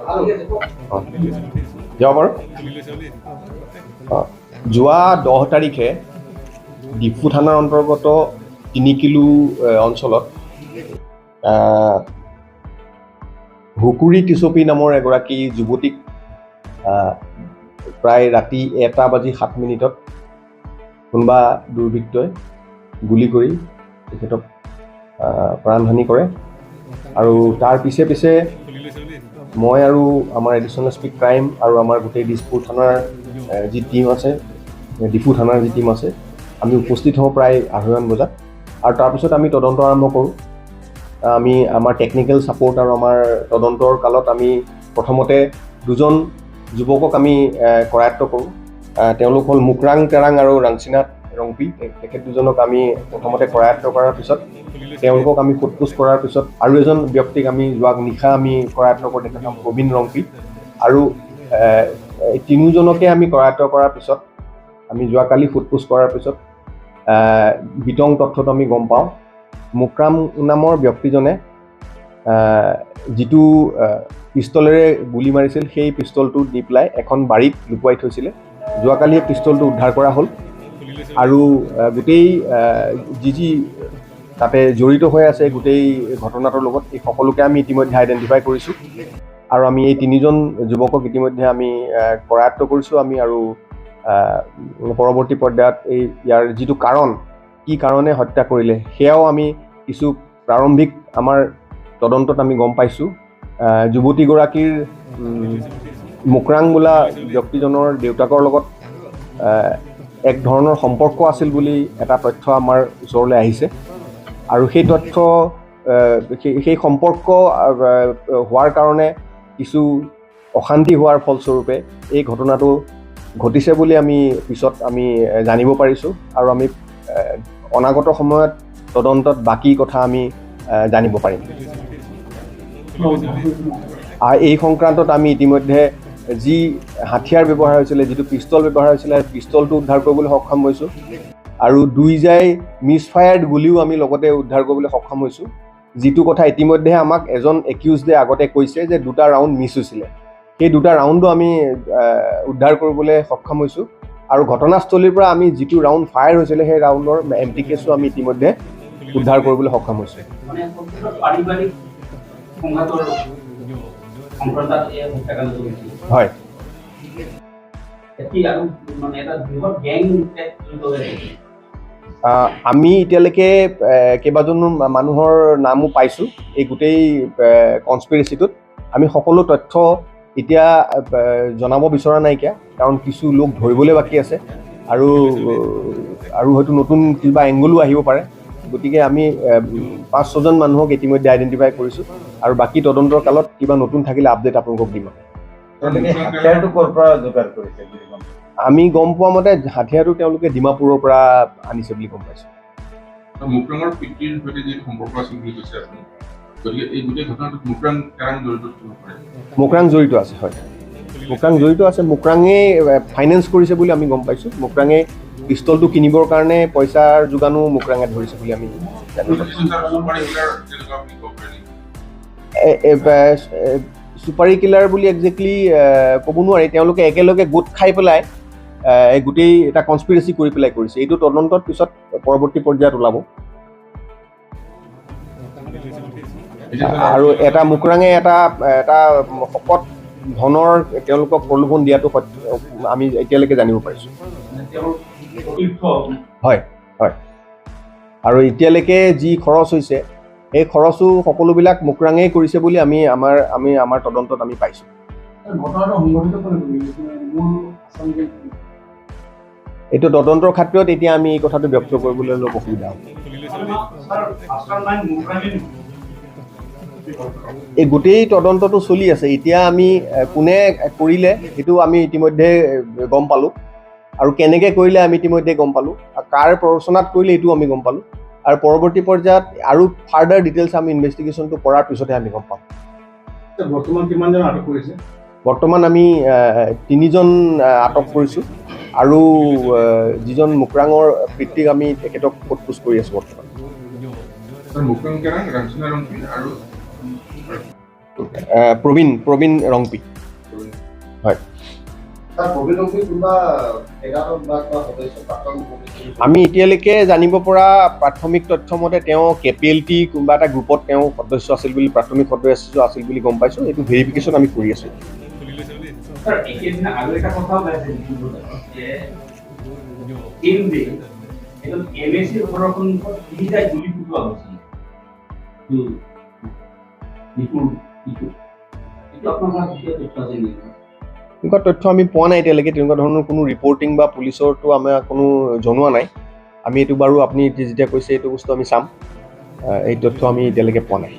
অঁ, যাব পাৰোঁ। অঁ, যোৱা 10 তাৰিখে ডিফু থানাৰ অন্তৰ্গত 3 কিলো অঞ্চলত হুকুৰি টিচপি নামৰ এগৰাকী যুৱতীক প্ৰায় ৰাতি 1টা বাজি 7 মিনিটত কোনোবা দুৰ্বৃত্তই গুলী কৰি তেখেতক প্ৰাণহানি কৰে। আৰু তাৰ পিছে পিছে মই আৰু আমাৰ এডিশ্যনেল এছ পি ক্ৰাইম আৰু আমাৰ গোটেই দিছপুৰ থানাৰ যি টীম আছে, ডিফু থানাৰ যি টীম আছে, আমি উপস্থিত হওঁ প্ৰায় 2:30মান বজাত আৰু তাৰপিছত আমি তদন্ত আৰম্ভ কৰোঁ। আমি আমাৰ টেকনিকেল ছাপৰ্ট আৰু আমাৰ তদন্তৰ কালত আমি প্ৰথমতে দুজন যুৱকক আমি কৰায়ত্ব কৰোঁ। তেওঁলোক হ'ল মুকৰাং তেৰাং আৰু ৰাংচিনাথ ৰংপি। তেখেত দুজনক আমি প্ৰথমতে কৰায়ত্ব কৰাৰ পিছত, তেওঁলোকক আমি সোধ পোছ কৰাৰ পিছত আৰু এজন ব্যক্তিক আমি যোৱা নিশা আমি কৰায়ত্ব কৰোঁ, তেখেতৰ নাম প্ৰবীণ ৰংপি। আৰু এই তিনিওজনকে আমি কৰায়ত্ব কৰাৰ পিছত, আমি যোৱাকালি সোধ পোছ কৰাৰ পিছত বিতং তথ্যটো আমি গম পাওঁ। মুকৰাম নামৰ ব্যক্তিজনে যিটো পিষ্টলেৰে গুলী মাৰিছিল, সেই পিষ্টলটো দি পেলাই এখন বাৰীত লুকুৱাই থৈছিলে। যোৱাকালি সেই পিষ্টলটো উদ্ধাৰ কৰা হ'ল আৰু গোটেই যি যি তাতে জড়িত হৈ আছে গোটেই ঘটনাটোৰ লগত, এই সকলোকে আমি ইতিমধ্যে আইডেণ্টিফাই কৰিছোঁ আৰু আমি এই তিনিজন যুৱকক ইতিমধ্যে আমি কৰায়ত্ব কৰিছোঁ আমি। আৰু পৰৱৰ্তী পৰ্যায়ত এই ইয়াৰ যিটো কাৰণ, কি কাৰণে হত্যা কৰিলে, সেয়াও আমি কিছু প্ৰাৰম্ভিক আমাৰ তদন্তত আমি গম পাইছোঁ। যুৱতীগৰাকীৰ মুকৰাং বোলা ব্যক্তিজনৰ দেউতাকৰ লগত এক ধৰণৰ সম্পৰ্ক আছিল বুলি এটা তথ্য আমাৰ ওচৰলৈ আহিছে। আৰু সেই তথ্য সেই সম্পৰ্ক হোৱাৰ কাৰণে কিছু অশান্তি হোৱাৰ ফলস্বৰূপে এই ঘটনাটো ঘটিছে বুলি আমি পিছত আমি জানিব পাৰিছোঁ। আৰু আমি অনাগত সময়ত তদন্তত বাকী কথা আমি জানিব পাৰিম। এই সংক্ৰান্তত আমি ইতিমধ্যে যি হাথিয়াৰ ব্যৱহাৰ হৈছিলে, যিটো পিষ্টল ব্যৱহাৰ হৈছিলে, পিষ্টলটো উদ্ধাৰ কৰিবলৈ সক্ষম হৈছোঁ আৰু দুই জাই মিছ ফায়াৰ্ড গুলিও আমি লগতে উদ্ধাৰ কৰিবলৈ সক্ষম হৈছোঁ। যিটো কথা ইতিমধ্যে আমাক এজন একিউজডে আগতে কৈছে যে দুটা ৰাউণ্ড মিছ হৈছিলে, সেই দুটা ৰাউণ্ডো আমি উদ্ধাৰ কৰিবলৈ সক্ষম হৈছোঁ। আৰু ঘটনাস্থলীৰ পৰা আমি যিটো ৰাউণ্ড ফায়াৰ হৈছিলে, সেই ৰাউণ্ডৰ এমটি কেছো আমি ইতিমধ্যে উদ্ধাৰ কৰিবলৈ সক্ষম হৈছোঁ। মানে সম্পূৰ্ণ পাৰিবাৰিক সংঘাতৰ সংক্ৰান্তত এই হত্যাকাণ্ডটো হৈছিল? হয়। এতিয়া আৰু মানে এটা বৃহৎ গেং জড়িত হৈ আছে? আমি এতিয়ালৈকে কেইবাজনো মানুহৰ নামো পাইছোঁ এই গোটেই কনস্পিৰেচিটোত। আমি সকলো তথ্য এতিয়া জনাব বিচৰা নাইকিয়া, কাৰণ কিছু লোক ধৰিবলৈ বাকী আছে আৰু আৰু হয়তো নতুন কিবা এংগলো আহিব পাৰে। গতিকে আমি পাঁচ ছজন মানুহক ইতিমধ্যে আইডেণ্টিফাই কৰিছোঁ আৰু বাকী তদন্তৰ কালত কিবা নতুন থাকিলে আপডেট আপোনালোকক দিম। তেওঁলোকে হাতিয়াৰটো ক'ৰ পৰা যোগাৰ কৰিছে বুলি গম পাইছে? আমি গম পোৱা মতে হাথিয়াৰটো তেওঁলোকে ডিমাপুৰৰ পৰা আনিছে বুলি গম পাইছোঁ। মুকৰাঙৰ পিতৃৰ সৈতে যিটো সম্পৰ্ক আছিল বুলি কৈছে আপুনি, গতিকে এই গোটেই ঘটনাটোত মুকৰাং কেৰাং জড়িত থাকিব পাৰে? মুকৰাং জড়িত আছে, হয়, মুকৰাং জড়িত আছে। মুকৰাঙে ফাইনেন্স কৰিছে বুলি আমি গম পাইছোঁ। মুকৰাঙে পিষ্টলটো কিনিবৰ কাৰণে পইচাৰ যোগানো মুকৰাঙে ধৰিছে বুলি আমি জানিব পাৰিছোঁ। চুপাৰী কিলাৰ তেনেকুৱা বুলি ক'ব পাৰি নেকি? চুপাৰী কিলাৰ বুলি একজেক্টলি ক'ব নোৱাৰি। তেওঁলোকে একেলগে গোট খাই পেলাই এই গোটেই এটা কনস্পিৰেচি কৰি পেলাই কৰিছে। এইটো তদন্তত পিছত পৰৱৰ্তী পৰ্যায়ত ওলাব। এতিয়া আৰু এটা মুকৰাঙে এটা এটা শকত ধনৰ তেওঁলোকক প্ৰলোভন দিয়াটো সত্য, আমি এতিয়ালৈকে জানিব পাৰিছোঁ। মানে তেওঁৰ সতীৰ্থ? হয়, আৰু এতিয়ালৈকে যি খৰচ হৈছে, সেই খৰচো সকলোবিলাক মুকৰাঙেই কৰিছে বুলি আমি আমাৰ তদন্তত আমি পাইছোঁ। ঘটনাটো সংঘটিত কোনে কৰিলে, মূল আচামী? এইটো তদন্তৰ ক্ষেত্ৰত এতিয়া আমি এই কথাটো ব্যক্ত কৰিবলৈ অলপ অসুবিধা হ'ব। ছাৰ, মাষ্টাৰ মাইণ্ড মুকৰাঙে নেকি? এই গোটেই তদন্তটো চলি আছে। এতিয়া আমি কোনে কৰিলে সেইটো আমি ইতিমধ্যে গম পালোঁ আৰু কেনেকৈ কৰিলে আমি ইতিমধ্যে গম পালোঁ আৰু কাৰ প্ৰৰোচনাত কৰিলে এইটোও আমি গম পালোঁ। আৰু পৰৱৰ্তী পৰ্যায়ত আৰু ফাৰ্ডাৰ ডিটেইলছ আমি ইনভেষ্টিগেশ্যনটো কৰাৰ পিছতহে আমি গম পাম। বৰ্তমান কিমানজন আটক কৰিছে? বৰ্তমান আমি তিনিজন আটক কৰিছোঁ আৰু যিজন মুকৰাঙৰ পিতৃক আমি তেখেতক সোধ পোছ কৰি আছোঁ বৰ্তমান। মুকৰাং কেৰাং, ৰাংচিনা ৰংপি আৰু প্ৰবীণ প্ৰবীণ ৰংপি। তাৰ প্ৰবীণ ৰংপি কোনোবা কেডাৰৰ বা কিবা সদস্য, প্ৰাক্তন সদস্য? আমি এতিয়ালৈকে জানিব পৰা প্ৰাথমিক তথ্য মতে তেওঁ কেপিএলটি কোনোবা এটা গ্ৰুপত তেওঁ সদস্য আছিল বুলি, প্ৰাথমিক সদস্য আছিল বুলি গম পাইছোঁ। এইটো ভেৰিফিকেশ্যন আমি কৰি আছোঁ। স্যাৰ, একেদিনা আৰু এটা কথা ওলাইছে নিউজত যে কেন্দ্ৰে এজন এমএচিৰ ঘৰৰ সন্মুখত তিনিটা গুলি ফুটোৱা হৈছিল নিপুৰ নিপুৰ, এইটো আপোনাৰ পৰা কিয় তথ্য আছে নেকি? তেনেকুৱা তথ্য আমি পোৱা নাই এতিয়ালৈকে। তেনেকুৱা ধৰণৰ কোনো ৰিপৰ্টিং বা পুলিচৰতো আমাৰ কোনো জনোৱা নাই। আমি এইটো বাৰু আপুনি যেতিয়া কৈছে, এইটো বস্তু আমি চাম। এই তথ্য আমি এতিয়ালৈকে পোৱা নাই।